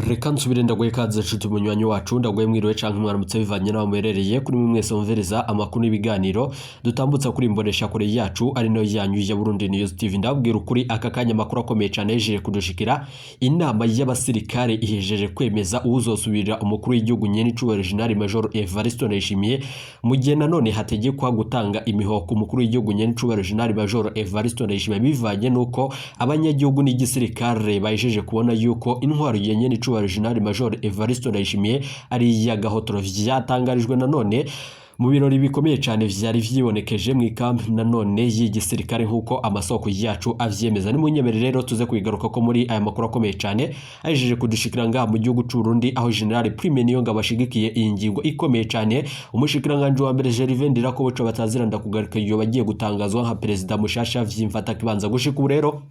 Reka nsubire ndaguhe ikaze nshuti munywanyi wacu, ndaguhe mwiriwe canke mwaramutse bivanye n'aho muherereye. Kuri mwe mwese mumviriza amakuru n'ibiganiro dutambutsa kuri imbonesha kure yacu ari nayo yanyu ya Burundi News TV, ndababwira ukuri, aka kanya amakuru akomeye cane yejeje kudushikira. Inama y'abasirikare ihejeje kwemeza uwuzosubirira umukuru w'igihugu nyene icubahiro General Major Evariste Ndayishimiye, mu gihe nanone hategekwa gutanga imihoko umukuru w'igihugu nyene icubahiro General Major Evariste Ndayishimiye, bivanye nuko abanyagihugu n'igisirikare bahejeje kubona yuko intwaro ya nyene icubahiro General Major Evariste Ndayishimiye ari iy'agahotoro. Vyatangarijwe nanone mu birori bikomeye cyane vyari vyibonekeje mu ikambi nanone y'igisirikare, nk'uko amasoko yacu avyemeza. Nimunyemere rero tuze kubigaruka ko muri aya makuru akomeye cyane ahejeje kudushikira ngaha mu gihugu c'u Burundi, aho General Prime Niyongabo ashigikiye iyi ngingo ikomeye cyane. Umushikiranganji wa mbere Gervais Ndirakobuca batazira ndakugaruka iyo bagiye gutangazwa nka perezida mushasha vyimfata kibanza. Gushika ubu rero,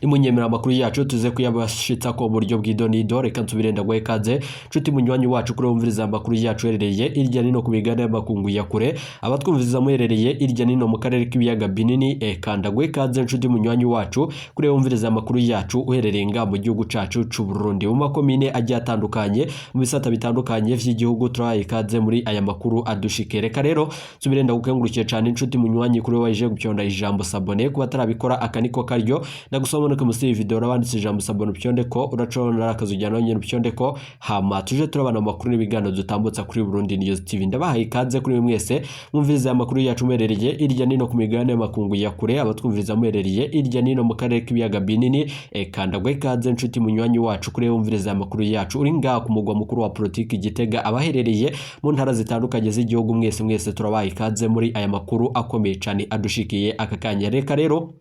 nimunyemera amakuru yacu tuze kuyabashitsa ko buryo bw'idonido. Reka nsubire ndaguhe ikaze nshuti munywanyi wacu kuri wumviriza amakuru yacu herereye irya nino ku migabane y'amakungu ya kure, abatwumviriza muherereye irya nino mu karere k'ibiyaga binini. Eka ndaguhe ikaze nshuti munywanyi wacu kuri wumviriza amakuru yacu uherereye nga mu gihugu cacu c'u Burundi, mu makomine agiye atandukanye, mu bisata bitandukanye vy'igihugu, turahaye ikaze muri aya makuru adushike. Reka rero nsubire ndagukengurukiye cane nshuti munywanyi kuri waje gupyonda ijambo s'abonner. Kuba atarabikora, aka niko karyo. Ndagusaba ko musi iyi video urabanditse ijambo s'abonner, upyonde ko uracona akazu ujyana nyine upyonde ko, hama tuje turabana amakuru n'ibiganiro dutambutsa kuri Burundi News TV. Ndabahaye ikaze kuri mwese mwumviriza amakuru yacu muherereye irya nino ku migabane y'amakungu ya kure, abatwumviriza muherereye irya nino mu karere k'ibiyaga binini. Eka ndaguhe ikaze nshuti munywanyi wacu kuri wumviriza amakuru yacu uri ngaha ku mugwa mukuru wa politiki Gitega, abaherereye mu ntara zitandukanye z'igihugu, mwese mwese turabahaye ikaze muri aya makuru akomeye cyane adushikiye aka kanya. Reka rero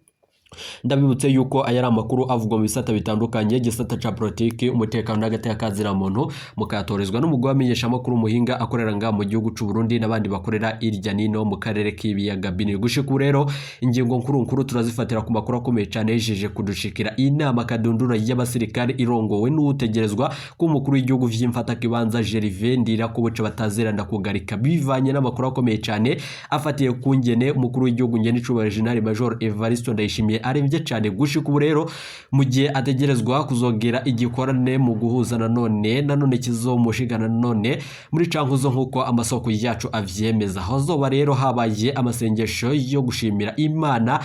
ndabibutse yuko aya ari amakuru avugwa mu bisata bitandukanye, igisata ca politiki, umutekano n'agateka muntu, mukayatorezwa n'umugwi w'amenyeshamakuru muhinga akorera ngaha mu gihugu c'u Burundi n'abandi bakorera irya nino mu karere k'ibiyaga binini. Gushika ubu rero, ingingo nkuru nkuru turazifatira ku makuru akomeye cane yejeje kudushikira. Inama kadundura y'abasirikare irongowe n'uwutegerezwa ko umukuru w'igihugu vy'imfatakibanza Gervais Ndirakobuca bataziranda kugarika, bivanye n'amakuru akomeye cane afatiye ku ngene umukuru w'igihugu ngene icubahiro General Major Evariste Ndayishimiye aremvye cane gushika ubu rero, mu gihe ategerezwa kuzogera igikorane mu guhuza nanone kizomushigana nanone muri Cankuzo, nk'uko amasoko yacu avyemeza. Hazoba rero habaye amasengesho yo gushimira Imana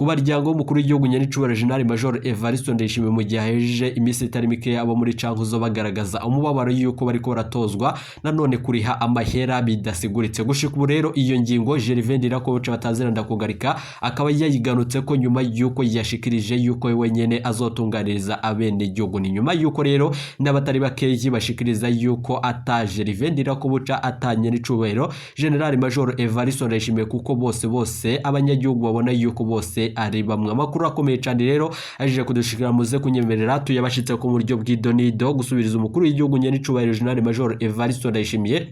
ku baryango w'umukuru w'igihugu nyenicubahiro General Major Evariste Ndayishimiye, mu gihe ahejeje iminsi itari mikeya abo muri Cankuzo bagaragaza umubabaro yuko bariko baratozwa nanone kuriha amahera bidasiguritse. Gushika ubu rero, iyo ngingo Gervais Ndirakobuca batazira ndakugarika akaba yayiganutse ko nyuma yuko yashikirije yuko we wenyene azotunganiriza abene gihugu. Ni nyuma yuko rero n'abatari bakeyi bashikiriza yuko ata Gervais Ndirakobuca, atanye n'icubahiro General Major Evariste Ndayishimiye, kuko bose bose abanyagihugu babona yuko bose ari bamwe. Amakuru akomeye cyane rero aje kudushikira, muze kunyemerera tuyabashitse ku buryo bw'idonido. Gusubiriza umukuru w'igihugu nyene icubahiro General Major Evariste Ndayishimiye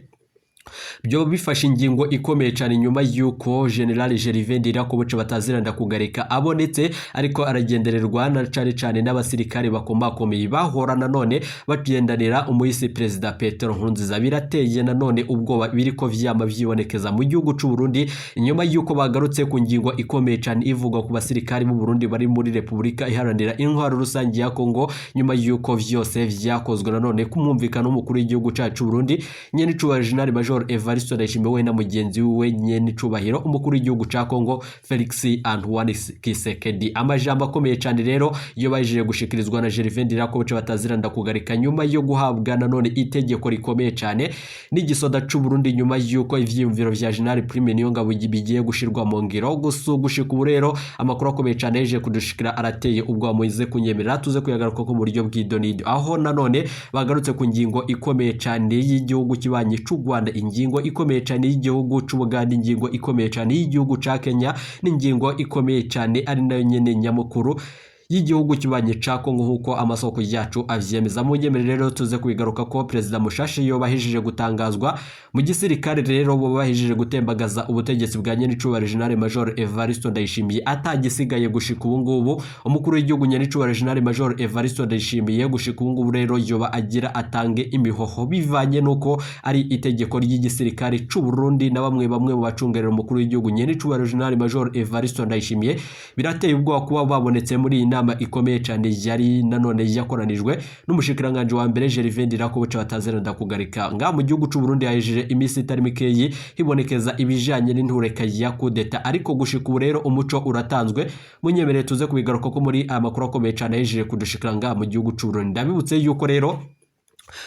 byo bifashe ingingo ikomeye cyane, nyuma yuko General Gervais Ndirakobuca bataziranda kugarika abonetse ariko aragendererwa na cane cane n'abasirikare bakomakomeye bahora nanone bagendanira umuhisi Perezida Petero Nkurunziza. Birateye nanone ubwoba biriko vyama vyibonekeza mu gihugu c'u Burundi, nyuma yuko bagarutse ku ngingo ikomeye cyane ivugwa ku basirikare b'u Burundi bari muri Repubulika Iharanira Intwaro Rusange ya Kongo, nyuma yuko vyose vyakozwe nanone ku mwumvikano w'umukuru w'igihugu cacu Burundi nyene icubahiro General Major Evariste Ndayishimiye we na mugenzi wiwe nyene icubahiro umukuru w'igihugu ca Kongo Felix Antoine Tshisekedi. Amajambo akomeye cyane rero iyo baje gushikirizwa na Gervais Ndirakobuca bataziranda kugarika, nyuma yo guhabwa nanone itegeko rikomeye cyane n'igisoda c'u Burundi, nyuma yuko ivyiyumviro vya General Prime Niyongabo bigiye gushirwa mu ngiro. Gusa gushika ubu rero, amakuru akomeye cyane yaje kudushikira arateye ubwoba. Muze kunyemerera tuze kuyagaruka ko mu buryo bw'idonido, aho nanone bagarutse ku ngingo ikomeye cyane y'igihugu kibanyi c'u Rwanda, ingingo ikomeye cyane y'igihugu c'Ubuganda, ingingo ikomeye cyane y'igihugu ca Kenya, n'ingingo ikomeye cyane ari nayo nyene nyamukuru y'igihugu kibanye ca Kongo, nk'uko amasoko yacu avyemeza. Mu nyemerere rero tuze kubigaruka ko perezida Mushasha yoba ahejeje gutangazwa mu gisirikare. Rero bo bahejeje gutembagaza ubutegetsi bwa nyenicubahiro General Major Evariste Ndayishimiye, atagisigaye gushika ubu ngubu. Umukuru w'igihugu nyenicubahiro General Major Evariste Ndayishimiye gushika ubu ngubu rero yoba agira atange imihoho, bivanye nuko ari itegeko ry'igisirikare c'u Burundi na bamwe bamwe mu bacungerera umukuru w'igihugu nyenicubahiro General Major Evariste Ndayishimiye. Birateye ubwoba kuba babonetse muri iyi nama. inama ikomeye cyane yari nanone yakoranijwe n'umushikiranganje wa mbere Gervais Ndirakobuca batazera ndakugarika. Ngaha mu gihugu c'u Burundi hahejeje iminsi itari mikeyi hibonekeza ibijanye n'intureka ya kudeta, ariko gushika ubu rero umuco uratanzwe. Munyemerere tuze kubigaruka ko muri aya makuru akomeye cyane yahejeje kudushikira ngaha mu gihugu c'u Burundi. Ndabibutse yuko rero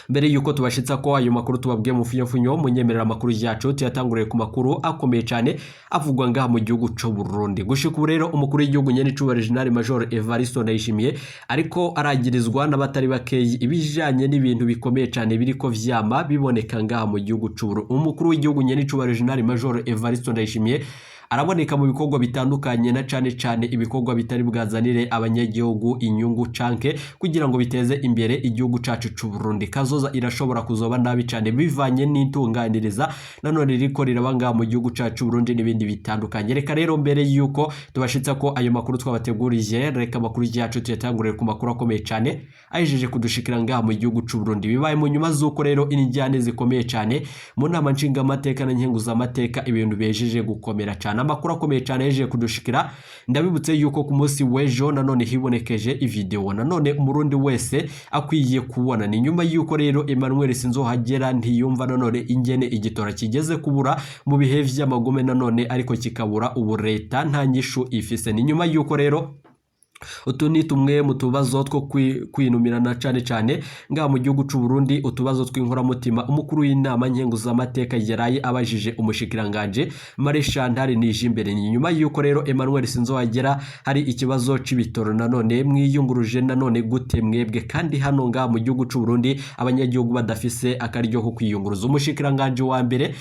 mbere yuko tubashitsa ko ayo makuru tubabwiye mu funyofunyo, munyemerera amakuru yacu tuyatanguriye ku makuru akomeye cyane avugwa ngaha mu gihugu c'u Burundi. Gushika ubu rero umukuru w'igihugu nyene icubahiro General Major Evariste Ndayishimiye ariko aragirizwa n'abatari bakeyi ibijanye n'ibintu bikomeye cyane biriko vyama biboneka ngaha mu gihugu c'u Burundi. Umukuru w'igihugu nyene icubahiro General Major Evariste Ndayishimiye araboneka mu bikorwa bitandukanye, na cane cane ibikorwa bitari bwazanire abanyagihugu inyungu canke kugira ngo biteze imbere igihugu cacu c'u Burundi. Kazoza irashobora kuzoba nabi cane bivanye n'intunganiriza nanone ririko riraba ngaha mu gihugu cacu c'u Burundi n'ibindi bitandukanye. Reka rero mbere yuko tubashitsa ko ayo makuru twabateguriye, reka amakuru yacu tuyatangurire ku makuru akomeye cane ahejeje kudushikira ngaha mu gihugu c'u Burundi. Bibaye mu nyuma z'uko rero injyane zikomeye cane mu nama nshingamateka na nkenguzamateka, ibintu bejeje gukomera cane. Amakuru akomeye cyane yaje kudushikira, ndabibutse yuko ku munsi w'ejo nanone hibonekeje ivideo nanone umurundi wese akwiye kubona. Ni nyuma yuko rero Emmanuel Sinzohagera ntiyumva nanone ingene igitora kigeze kubura mu bihe vy'amagume nanone, ariko kikabura ubu leta nta nyishu ifise. Ni nyuma yuko rero utu ni tumwe mu tubazo two kwinumirana cane cane ngaha mu gihugu c'u Burundi, utubazo tw'inkoramutima umukuru w'inama nkenguzamateka yaraye abajije umushikiranganje Marie Chantal Nijimbere. Ni nyuma yuko rero Emmanuel Sinzohagera hari ikibazo c'ibitoro nanone mwiyunguruje nanone gute mwebwe, kandi hano ngaha mu gihugu c'u Burundi abanyagihugu badafise akaryo ko kwiyunguruza. Umushikiranganje wa mbere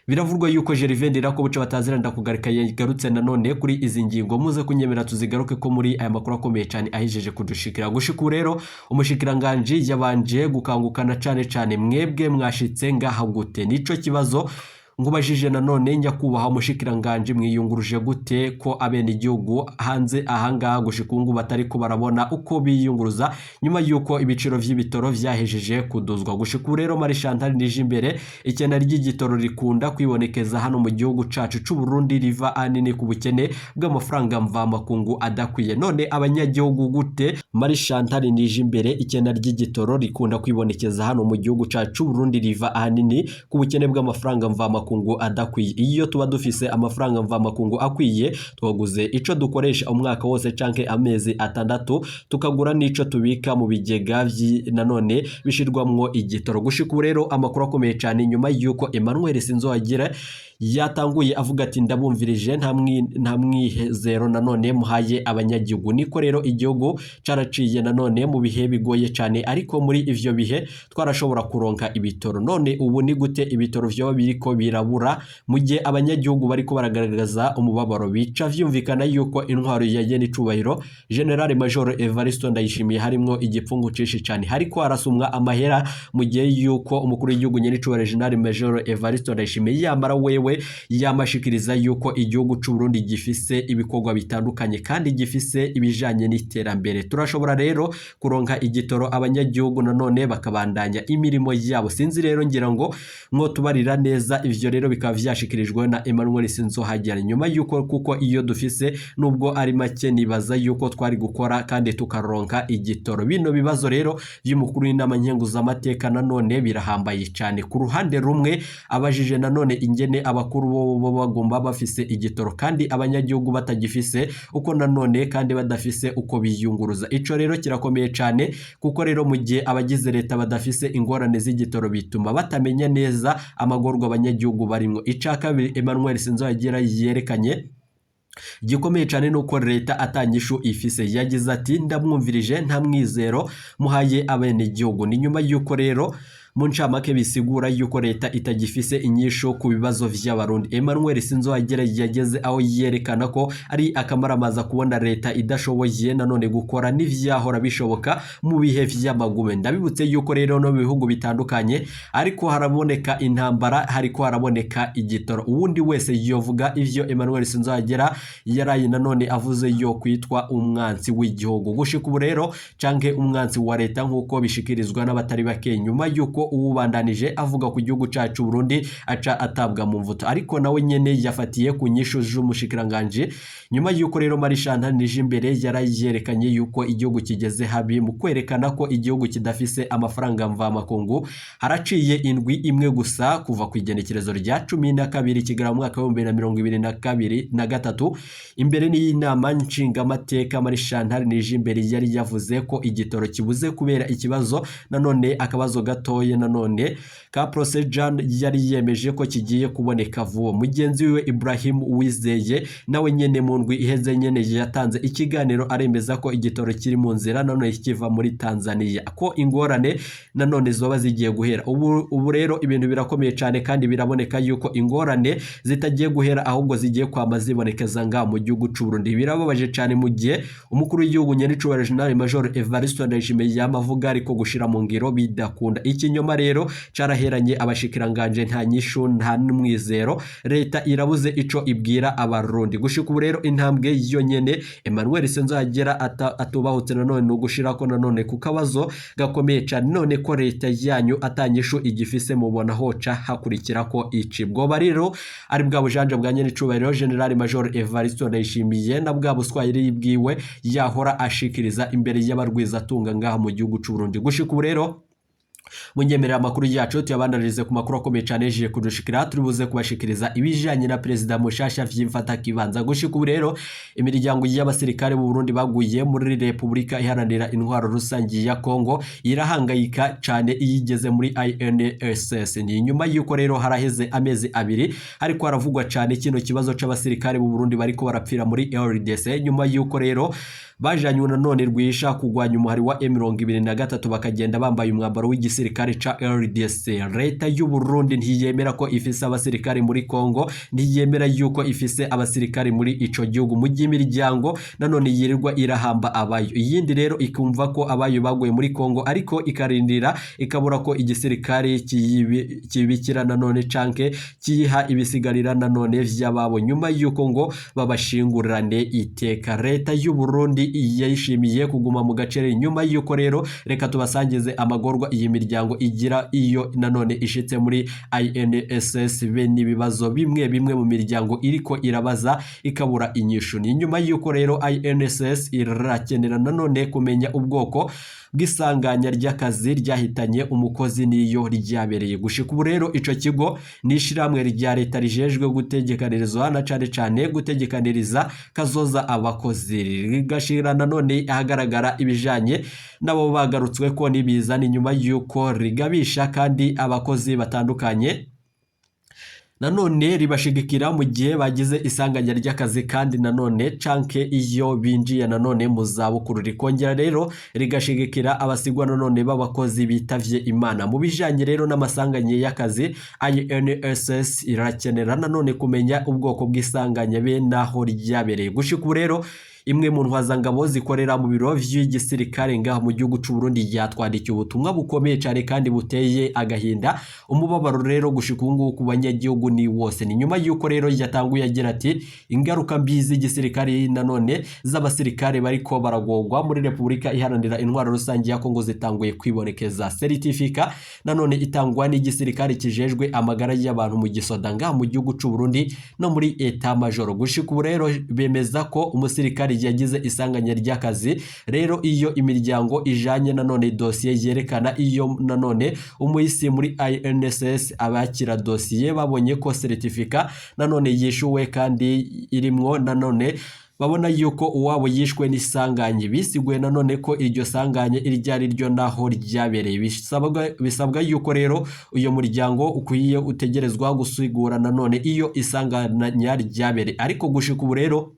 biravugwa yuko Gervais Ndirakobuca batazira ndakugarika yagarutse nanone kuri izi ngingo. Muze kunyemera tuzigaruke ko muri aya makuru akomeye cyane ahijeje kudushikira. Gushika ubu rero umushikiranganje yabanje gukangukana cane cane, mwebwe mwashitse ngaha gute? Nico kibazo nkubajije nanone nyakubahwa umushikiranganje, mwiyunguruje gute ko abenegihugu hanze ahangaha gushika ubu ngubu batariko barabona uko biyunguruza nyuma yuko ibiciro vy'ibitoro vyahejeje kuduzwa? Gushika ubu rero Marie Chantal Nijimbere, ikena ry'igitoro rikunda kwibonekeza hano mu gihugu cacu c'u Burundi riva ahanini ku bukene bw'amafaranga mvamakungu adakwiye. None abanyagihugu gute? Marie Chantal Nijimbere, ikena ry'igitoro rikunda kwibonekeza hano mu gihugu cacu c'u Burundi riva ahanini ku bukene bw'amafaranga mvamakungu adakwiye. Iyo tuba dufise amafaranga mvamakungu akwiye, twaguze ico dukoresha umwaka wose canke amezi 6, tukagura n'ico tubika mu bigega nanone bishirwamwo igitoro. Gushika ubu rero amakuru akomeye cane nyuma yuko Emmanuel Sinzohagera yatanguye avuga ati ndabumvirije, nta mwihezero nanone muhaye abanyagihugu. Niko rero igihugu caraciye nanone mu bihe bigoye cane, ariko muri ivyo bihe twarashobora kuronka ibitoro. None ubu ni gute ibitoro vyoba biriko birabura mu gihe abanyagihugu bariko baragaragaza umubabaro? Bica vyumvikana yuko intwaro ya Nyenicubahiro General Major Evariste Ndayishimiye harimwo igipfungu cinshi cane, hariko harasumwa amahera mu gihe yuko umukuru w'igihugu Nyenicubahiro General Major Evariste Ndayishimiye yamara wewe yamashikiriza yuko igihugu c'u Burundi gifise ibikorwa bitandukanye kandi gifise ibijanye n'iterambere. Turashobora rero kuronka igitoro abanyagihugu nanone bakabandanya imirimo yabo. Sinzi rero, ngira ngo mwo tubarira neza. Ivyo rero bikaba vyashikirijwe na Emmanuel Sinzohagera nyuma yuko kuko iyo dufise nubwo ari make nibaza yuko twari gukora kandi tukaronka igitoro. Bino bibazo rero vy'umukuru w'inama nkenguzamateka nanone birahambaye cyane. Ku ruhande rumwe abajije nanone ingene abakuru bo bagomba bafise igitoro kandi abanyagihugu batagifise, uko nanone kandi badafise uko biyunguruza. Ico rero kirakomeye cyane, kuko rero mu gihe abagize leta badafise ingorane z'igitoro bituma batamenya neza amagorwa abanyagihugu barimwo. Ica kabiri Emmanuel Sinzohagera yerekanye gikomeye cyane nuko leta atanyishu ifise. Yagize ati ndamwumvirije, nta mwizero muhaye abenegihugu. Ni nyuma yuko rero mu ncamake bisigura yuko leta itagifise inyishu ku bibazo vy'abarundi. Emmanuel Sinzohagera yageze aho yerekana ko ari akamaramaza kubona leta idashoboye nanone gukora n'ivyahora bishoboka mu bihe vy'amagume. Ndabibutse yuko rero no mu bihugu bitandukanye ariko haraboneka intambara, hariko haraboneka igitoro. Uwundi wese yovuga ivyo Emmanuel Sinzohagera yaraye nanone avuze yo kwitwa umwansi w'igihugu gushika ubu rero, canke umwansi wa leta nk'uko bishikirizwa n'abatari bake, nyuma yuko ko uwubandanije avuga ku gihugu cacu Burundi aca atabwa mu mvuto. Ariko nawe nyene yafatiye ku nyishu z'umushikiranganje nyuma yuko rero Marie Chantal Nijimbere yarayerekanye yuko igihugu kigeze habi mu kwerekana ko igihugu kidafise amafaranga mvamakungu. Haraciye indwi imwe gusa kuva ku igenekerezo rya 12 Kigarama mu mwaka w'ibihumbi bibiri na mirongo ibiri na kabiri na gatatu, imbere y'inama nshingamateka Marie Chantal Nijimbere yari yavuze ko igitoro kibuze kubera ikibazo nanone akabazo gatoye nanone ka procedure yari yemeje ko kigiye kuboneka vuba. Mugenzi we Ibrahim Uwizeye nawe nyene mu ndwi iheze nyene yatanze ikiganiro aremeza ko igitoro kiri mu nzira nanone kiva muri Tanzania, ko ingorane nanone zoba zigiye guhera. Ubu rero ibintu birakomeye cyane kandi biraboneka yuko ingorane zitagiye guhera ahubwo zigiye kwama zibonekeza nga mu gihugu c'u Burundi. Birababaje cyane mu gihe umukuru w'igihugu nyenicubahiro General Major Evariste Ndayishimiye yamavuga ariko gushira mu ngiro bidakunda. Ikinyoma rero caraheranye abashikiranganje, nta nyishu nta n'umwizero, leta irabuze ico ibwira abarundi. Gushika ubu rero intambwe yonyene Emmanuel Senzagera atubahutse nanone ni ugushirako nanone ku kabazo gakomeye cyane none ko leta yanyu atanyishu igifise, mubona hoca hakurikira ko ici bwoba rero ari bwa bujanja bwa nyenicubahiro General Major Evariste Ndayishimiye na bwa buswahili bwiwe yahora ashikiriza imbere y'abarwizatunga ngaha mu gihugu c'u Burundi. Gushika ubu rero munyemerera amakuru yacu tuyabandanirize ku makuru akomeye cyane yejeje kudushikira, turi buze kubashikiriza ibijanye na perezida mushasha vy'imfata kibanza. Gushika ubu rero imiryango y'abasirikare b'u Burundi baguye muri Repubulika Iharanira Intwaro Rusangi ya Kongo irahangayika cyane iyigeze muri INSS. Ni nyuma y'uko rero haraheze amezi 2 ariko haravugwa cyane kino kibazo c'abasirikare b'u Burundi bariko barapfira muri RDC, nyuma y'uko rero bajanywe nanone rwisha kugwanya umuhari wa M23 bakagenda bambaye umwambaro w'igisirikare ca RDC. Leta y'u Burundi ntiyemera ko ifise abasirikare muri Kongo, ntiyemera yuko ifise abasirikare muri ico gihugu, mu gihe imiryango nanone yirirwa irahamba abayo, iyindi rero ikumva ko abayo baguye muri Kongo ariko ikarindira ikabura ko igisirikare kibikira nanone canke kiyiha ibisigarira nanone vy'ababo nyuma yuko ngo babashingurane iteka. Leta y'u Burundi yishimiye kuguma mu gacere nyuma yuko rero reka tubasangize amagorwa iyi miryango igira iyo nanone ishitse muri INSS be n'ibibazo bimwe bimwe mu miryango iriko irabaza ikabura inyishu. Ni nyuma yuko rero INSS irakenera nanone kumenya ubwoko bw'isanganya ry'akazi ryahitanye umukozi niyo ryabereye. Gushika ubu rero ico kigo ni ishirahamwe rya leta rijejwe gutegekanirizwa na cane cane gutegekaniriza kazoza abakozi, rigashira nanone ahagaragara ibijanye nabo bagarutswe ko nibiza. Ni nyuma yuko rigabisha kandi abakozi batandukanye nanone ribashigikira mu gihe bagize isanganya ry'akazi kandi nanone canke iyo binjiye nanone mu zabukuru, rikongera rero rigashigikira abasigwa nanone b'abakozi bitavye Imana. Mu bijanye rero n'amasanganya y'akazi, INSS irakenera nanone kumenya ubwoko bw'isanganya be naho ryabereye. Gushika ubu rero imwe mu ntwazangabo zikorera mu biro vy'igisirikare ngaha mu gihugu c'u Burundi yatwandikiye ubutumwa bukomeye cyane kandi buteye agahinda. Umubabaro rero gushika ubu ngubu ku banyagihugu ni wose. Ni nyuma yuko rero yatanguye agira ati ingaruka mbi z'igisirikare nanone z'abasirikare bariko baragogwa muri Repubulika Iharanira Intwaro Rusange ya Kongo zitanguye kwibonekeza. Seritifika nanone itangwa n'igisirikare kijejwe amagara y'abantu mu gisoda ngaha mu gihugu c'u Burundi no muri Etat Major. Gushika ubu rero bemeza ko umusirikare yagize isanganya ry'akazi rero iyo imiryango ijanye nanone dosiye yerekana iyo nanone umuhisi muri INSS abakira dosiye babonye ko seritifika nanone yishuwe kandi irimwo nanone babona yuko uwabo yishwe n'isanganye, bisiguye nanone ko iryo sanganye iryo ari ryo naho ryabereye. Bisabwa yuko rero uyo muryango ukwiye utegerezwa gusigura nanone iyo isanganya ryabereye. Ariko gushika ubu rero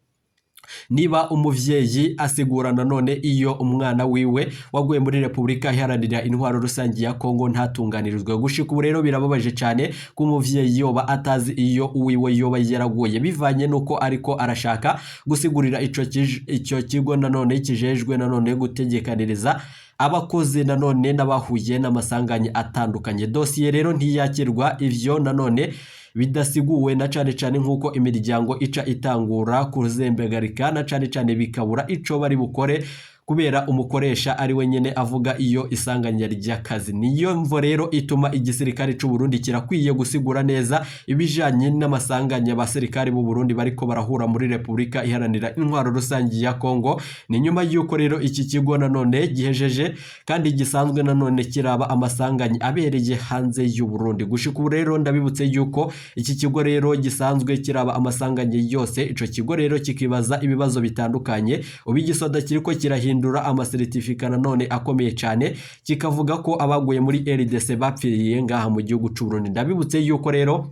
niba umuvyeyi asigura nanone iyo umwana wiwe waguye muri Repubulika Iharanira Intwaro Rusange ya Kongo ntatunganirizwe. Gushika ubu rero birababaje cyane ko umuvyeyi yoba atazi iyo uwiwe yoba yaraguye, bivanye nuko ariko arashaka gusigurira ico kigo nanone kijejwe nanone gutegekaniriza abakozi nanone n'abahuye n'amasanganya atandukanye. Dosiye rero ntiyakirwa ivyo nanone bidasiguwe na cane cane nkuko imiryango ica itangura kuzembegarika na cane cane bikabura ico bari bukore. Kubera umukoresha ari we nyene avuga iyo isanganya ry'akazi. Niyo mvo rero ituma igisirikare c'u Burundi kirakwiye gusigura neza ibijanye n'amasanganya abasirikare b'u Burundi bariko barahura muri Repubulika Iharanira Intwaro Rusangi ya Kongo. Ni nyuma y'uko rero iki kigo nanone gihejeje kandi gisanzwe nanone kiraba amasanganya abereye hanze y'u Burundi. Gushika ubu rero ndabibutse yuko iki kigo rero gisanzwe kiraba amasanganya yose. Ico kigo rero kikibaza ibibazo bitandukanye. Ubu igisoda kiriko kirahindura amasertifika nanone akomeye cyane, kikavuga ko abaguye muri RDC bapfiriye ngaha mu gihugu c'u Burundi. Ndabibutse yuko rero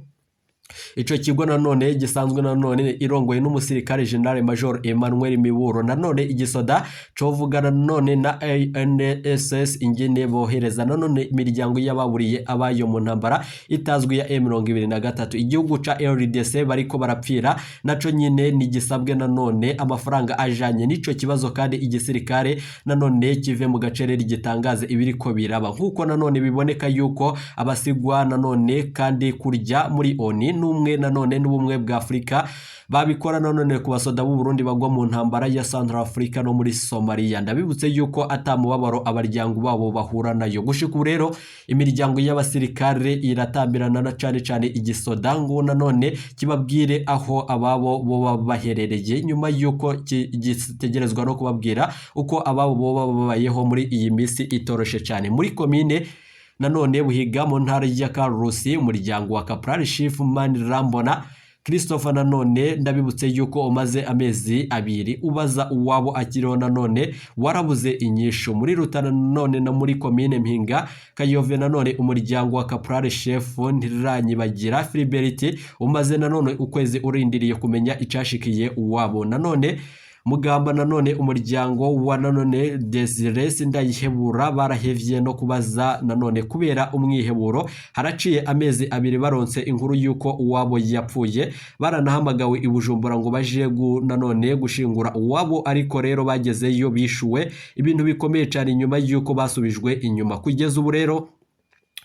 ico kigo nanone gisanzwe nanone irongoye n'umusirikare General Major Emmanuel Miburo. Nanone igisoda covugana nanone na ANSS ingene bohereza nanone imiryango y'ababuriye abayo mu ntambara itazwi ya M23. Igihugu ca RDC bariko barapfira naco nyine nigisabwe nanone amafaranga ajanye n'ico kibazo, kandi igisirikare nanone kive mu gacerere gitangaze ibiriko biraba, nkuko nanone biboneka yuko abasigwa nanone kandi kurya muri ONU n'umwe nanone n'ubumwe bwa Afurika babikora nanone ku basoda b'u Burundi bagwa mu ntambara ya Central Africa no muri Somalia. Ndabibutse yuko atamubabaro abaryango babo bahura nayo. Gushika ubu rero imiryango y'abasirikare iratambirana na cane cane igisoda ngo nanone kibabwire aho ababo boba baherereye, nyuma yuko gitegerezwa no kubabwira uko ababo boba babayeho muri iyi minsi itoroshe cyane. Muri komine nanone Buhiga mu ntara ya Karusi, umuryango wa Caporal Chief Manirambona Christopher nanone ndabibutse yuko umaze amezi 2 ubaza uwabo akiriho nanone warabuze inyishu. Muri Rutana nanone no muri komine Mpinga Kayove nanone umuryango wa Caporal Chef Ntiranyibagira Philibert umaze nanone ukwezi urindiriye kumenya icashikiye uwabo. Nanone Mugamba nanone umuryango wa nanone Desire Sindayihebura barahevye no kubaza nanone kubera umwiheburo. Haraciye amezi 2 baronse inkuru yuko uwabo yapfuye, baranahamagawe i Bujumbura ngo baje nanone gushingura uwabo, ariko rero bagezeyo bishuwe ibintu bikomeye cyane nyuma yuko basubijwe inyuma. Kugeza ubu rero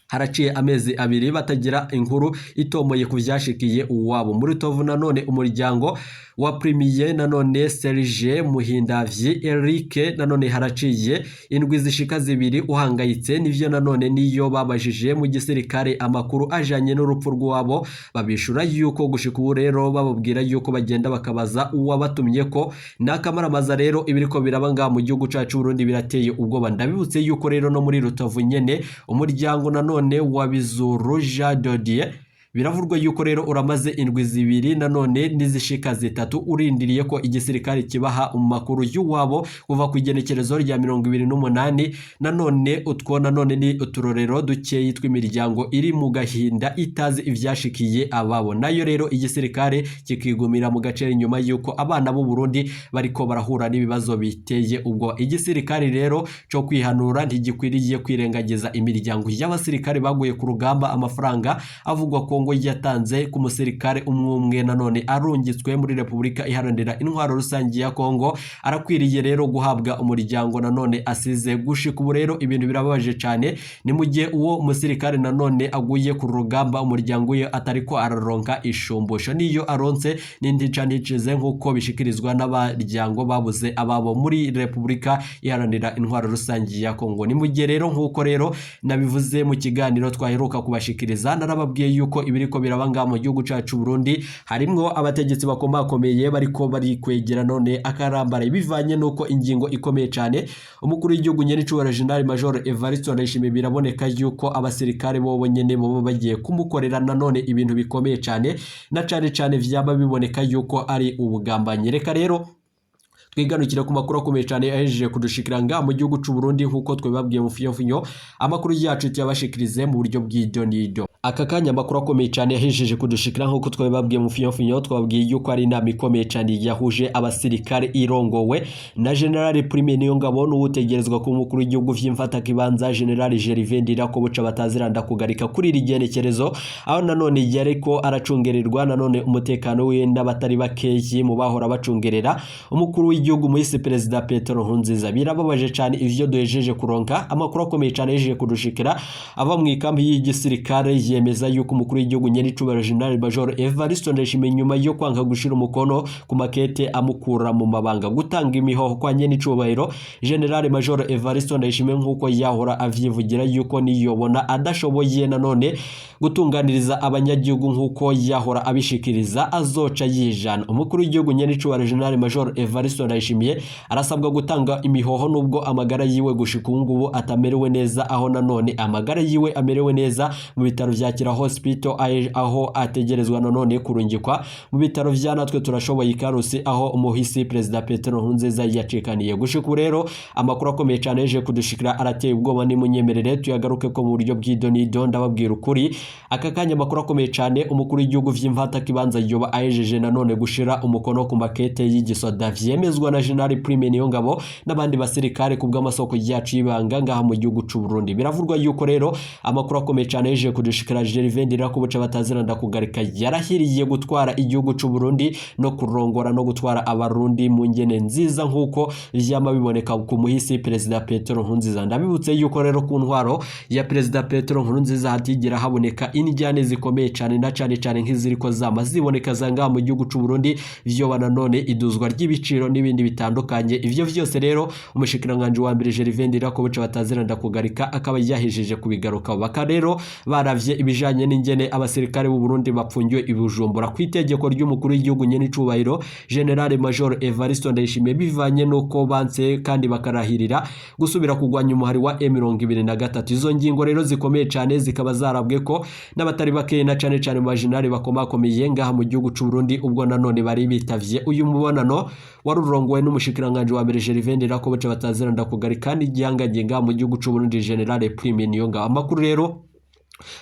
haraciye amezi 2 batagira inkuru itomoye ku vyashikiye uwabo. Muri Tovu nanone umuryango wa Premier nanone Serge Muhindavyi Eric nanone haraciye indwi zishika 2 uhangayitse nivyo nanone niyo babajije mu gisirikare amakuru ajanye n'urupfu rwabo, babishura yuko gushika ubu rero bababwira yuko bagenda bakabaza uwabatumye ko nakamaramaza. Rero ibiriko biraba ngaha mu gihugu cacu Burundi birateye ubwoba. Ndabibutse yuko rero no muri Rutovu nyene umuryango nanone wa Bizuru Jean Dodier biravurwa yuko rero uramaze indwi 2 nanone n'izishika 3 urindiriye ko igisirikare kibaha amakuru y'uwabo kuva ku igenekerezo rya 28. Nanone utwo nanone ni uturorero dukeyi tw'imiryango iri mu gahinda itazi ivyashikiye ababo. Nayo rero igisirikare kikigumira mu gace nyuma yuko abana b'u Burundi bariko barahura n'ibibazo biteye ubwo. Igisirikare rero cyo kwihanura ntigikwiriye kwirengagiza imiryango y'abasirikare baguye ku rugamba. Amafaranga avugwa ko ngo yatanze ku musirikare umwe nanone arungitswe muri Repubulika Iharanira Intwaro Rusangi ya Kongo arakwiriye rero guhabwa umuryango nanone asize. Gushika ubu rero ibintu birababaje cyane, ni mu gihe uwo musirikare nanone aguye ku rugamba umuryango we atariko araronka ishumbusho, niyo aronse n'indi canicize nkuko bishikirizwa n'abaryango babuze ababo muri Repubulika Iharanira Intwaro Rusangi ya Kongo. Ni mu gihe rero nkuko rero nabivuze mu kiganiro twaheruka kubashikiriza, narababwiye yuko ibiriko biraba ngaha mu gihugu cacu Burundi harimwo abategetsi bakomakomeye bariko bari kwegera none akarambara, bivanye nuko ingingo ikomeye cyane umukuru w'igihugu nyene c'ubara General Major Evariste Ndayishimiye biraboneka yuko abasirikare bobo nyene bobo bagiye kumukorera nanone ibintu bikomeye cyane, na cane cane vyaba biboneka yuko ari ubugambanyi. Reka rero twiganukira ku makuru akomeye cyane ahejeje kudushikira ngaha mu gihugu c'u Burundi nkuko twebabwiye mu fiyofinyo amakuru yacu tuyabashikirize mu buryo bw'idonido. Aka kanya amakuru akomeye cyane yahejeje kudushikira nkuko twebabwiye mu fiyofinyo, twababwiye yuko ari inama ikomeye cyane yahuje abasirikare irongowe na General Prime Niyongabo n'uwutegerezwa ku mukuru w'igihugu vy'imfata kibanza General Gervais Ndirakobuca bataziranda kugarika kuri iri genekerezo, aho nanone yariko aracungererwa nanone umutekano we n'abatari bakeyi mu bahora bacungerera umukuru w'igihugu muhisi Perezida Petero Nkurunziza. Birababaje cyane ivyo duhejeje kuronka amakuru akomeye cyane yahejeje kudushikira ava mu ikambi y'igisirikare vyemeza yuko umukuru w'igihugu nyenicubahiro General Major Evariste Ndayishimiye, nyuma yo kwanka gushira umukono ku makete amukura mu mabanga, gutanga imihoho kwa nyenicubahiro General Major Evariste Ndayishimiye, nk'uko yahora avyivugira yuko niyobona adashoboye nanone gutunganiriza abanyagihugu nk'uko yahora abishikiriza, azoca yijana. Umukuru w'igihugu nyenicubahiro General Major Evariste Ndayishimiye arasabwa gutanga imihoho, nubwo amagara yiwe gushika ubu ngubu atamerewe neza, aho nanone amagara yiwe amerewe neza mu bitaro vya Kira Hospital, aho ategerezwa nanone kurungikwa mu bitaro vya Natwe Turashoboye Ikarusi, aho umuhisi Perezida Petero Nkurunziza yacikaniye. Gushika ubu rero, amakuru akomeye cyane yaje kudushikira arateye ubwoba. Nimunyemerere tuyagaruke ko mu buryo bw'idonido. Ndababwira ukuri, aka kanya amakuru akomeye cyane: umukuru w'igihugu vy'imfata kibanza yoba ahejeje nanone gushira umukono ku makete y'igisoda, vyemezwa na General Prime Niyongabo n'abandi basirikare ku bw'amasoko yacu y'ibanga ngaha mu gihugu c'u Burundi. Biravurwa yuko rero amakuru akomeye cyane yaje kudushikira, Gervais Ndirakobuca batazira ndakugarika yarahiriye gutwara igihugu c'u Burundi no kurongora no gutwara abarundi mu ngene nziza, nk'uko vyama biboneka ku muhisi Perezida Petero Nkurunziza. Ndabibutse yuko rero ku ntwaro ya Perezida Petero Nkurunziza hatigera haboneka injyane zikomeye cyane, na cyane cyane nk'iziriko zama ziboneka za ngaha mu gihugu c'u Burundi, vyoba nanone iduzwa ry'ibiciro n'ibindi bitandukanye. Ivyo vyose rero umushikiranganje wa mbere Gervais Ndirakobuca batazira ndakugarika akaba yahejeje kubigaruka. Baka rero baravye ibijanye n'ingene abasirikare b'u Burundi bapfungiwe i Bujumbura ku itegeko ry'umukuru w'igihugu nyenicubahiro General Major Evariste Ndayishimiye, bivanye nuko banse kandi bakarahirira gusubira kugwanya umuhari wa M23. Izo ngingo rero zikomeye cyane zikaba zarabwe ko n'abatari bake, na cyane cyane mu bajenerali bakomakomeye ngaha mu gihugu c'u Burundi, ubwo nanone bari bitavye uyu mubonano wari urongowe n'umushikiranganje wa mbere Gervais Ndirakobuca batazira ndakugarika kandi igihangange ngaha mu gihugu c'u Burundi General Prime Niyongabo. Amakuru rero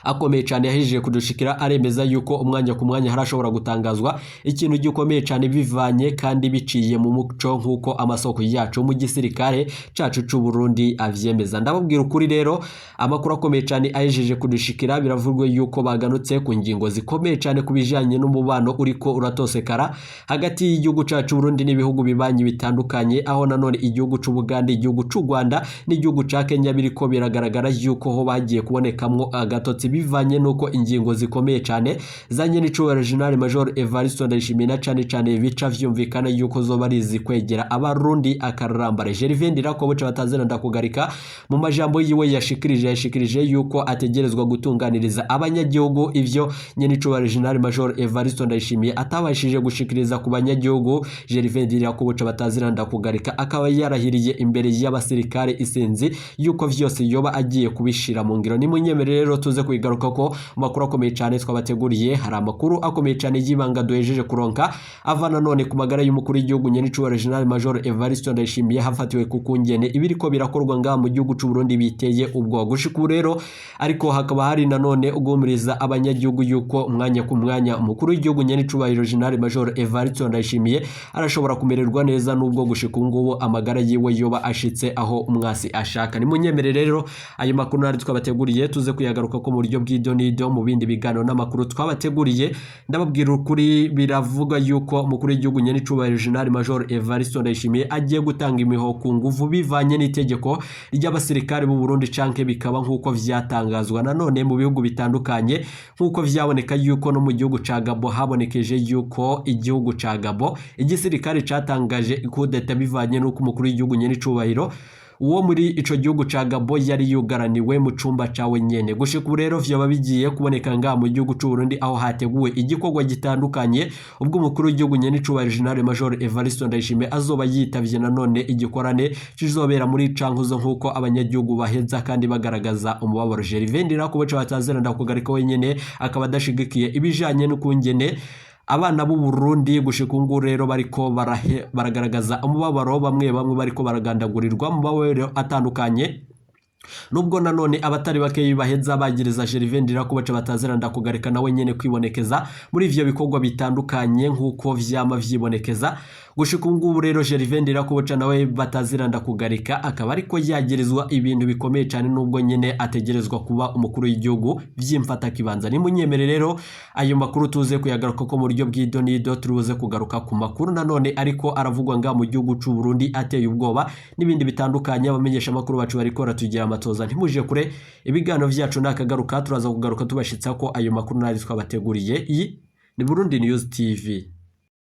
akomeye cyane yahejeje kudushikira aremeza yuko umwanya ku mwanya harashobora gutangazwa ikintu gikomeye cyane, bivanye kandi biciye mu muco, nk'uko amasoko yacu mu gisirikare cacu c'u Burundi avyemeza. Ndababwira ukuri rero, amakuru akomeye cyane ahejeje kudushikira, biravugwa yuko baganutse ku ngingo zikomeye cyane ku bijanye n'umubano uriko uratosekara hagati y'igihugu cacu Burundi n'ibihugu bibanyi bitandukanye, aho nanone igihugu c'u Bugande, igihugu c'u Rwanda n'igihugu ca Kenya biriko biragaragara yuko ho bagiye kubonekamwo agatotsi, bivanye nuko ingingo zikomeye cyane zanye n'icubahiro General Major Evariste Ndayishimiye, na cane cane bica vyumvikana yuko zoba ari izikwegera abarundi akarambare. Gervais Ndirakobuca batazira ndakugarika mu majambo yiwe yashikirije yuko ategerezwa gutunganiriza abanyagihugu ivyo nyenicubahiro General Major Evariste Ndayishimiye atabashije gushikiriza ku banyagihugu. Gervais Ndirakobuca batazira ndakugarika akaba yarahiriye imbere y'abasirikare isinzi yuko vyose yoba agiye kubishira mu ngiro. Nimunyemere rero tuze kubigaruka ko amakuru akomeye cyane twabateguriye. Hari amakuru akomeye cyane y'ibanga duhejeje kuronka ava nanone ku magara y'umukuru w'igihugu nyenicubahiro General Major Evariste Ndayishimiye, hafatiwe ku kungene ibiriko birakorwa ngaha mu gihugu c'u Burundi biteye ubwoba gushika ubu rero. Ariko hakaba hari nanone uguhumuriza abanyagihugu yuko umwanya ku mwanya umukuru w'igihugu nyenicubahiro General Major Evariste Ndayishimiye arashobora kumererwa neza, nubwo gushika ubu ngubu amagara yiwe yoba ashitse aho umwasi ashaka. Nimunyemere rero ayo makuru nari twabateguriye tuze kuyagaruka ko mu buryo bw'idonido mu bindi biganiro n'amakuru twabateguriye. Ndababwira ukuri, biravuga yuko umukuru w'igihugu nyenicubahiro General Major Evariste Ndayishimiye agiye gutanga imihoho ku nguvu, bivanye n'itegeko ry'abasirikare b'u Burundi, canke bikaba nk'uko vyatangazwa nanone mu bihugu bitandukanye, nk'uko vyaboneka yuko no mu gihugu ca Gabo habonekeje yuko igihugu ca Gabo igisirikare catangaje kudeta, bivanye n'uko umukuru w'igihugu nyenicubahiro uwo muri ico gihugu ca Gabo yari yugaraniwe mu cumba cawe nyene. Gushika ubu rero vyoba bigiye kuboneka ngaha mu gihugu c'u Burundi, aho hateguwe igikorwa gitandukanye, ubwo umukuru w'igihugu nyenicubahiro General Major Evariste Ndayishimiye azoba yitavye nanone igikorane kizobera muri Cankuzo, nk'uko abanyagihugu baheza kandi bagaragaza umubabaro. Gervais Ndirakobuca batazira ndakugarika wenyene akaba adashigikiye ibijanye n'ukungene abana b'u Burundi gushika ubu ngubu rero bariko baragaragaza umubabaro, bamwe bamwe bariko baragandagurirwa mu mababaro atandukanye, nubwo nanone abatari bake baheza bagiriza Gervais Ndirakobuca batazira ndakugarika nawe nyene kwibonekeza muri ivyo bikorwa bitandukanye, nk'uko vyama vyibonekeza. Gushika ubu ngubu rero, Gervais Ndirakobuca nawe bataziranda kugarika, akaba ariko yagirizwa ibintu bikomeye cyane, nubwo nyene ategerezwa kuba umukuru w'igihugu vy'imfata kibanza. Nimunyemere rero ayo makuru tuze kuyagaruka ko mu buryo bw'idonido. Turibuze kugaruka ku makuru nanone ariko aravugwa nga mu gihugu c'u Burundi ateye ubwoba n'ibindi bitandukanye. Abamenyesha amakuru bacu bariko baratugira amatoza. Ntimuje kure, ibiganiro vyacu nakagaruka. Turaza kugaruka tubashitsa ko ayo makuru nari twabateguriye. Iyi ni Burundi News TV.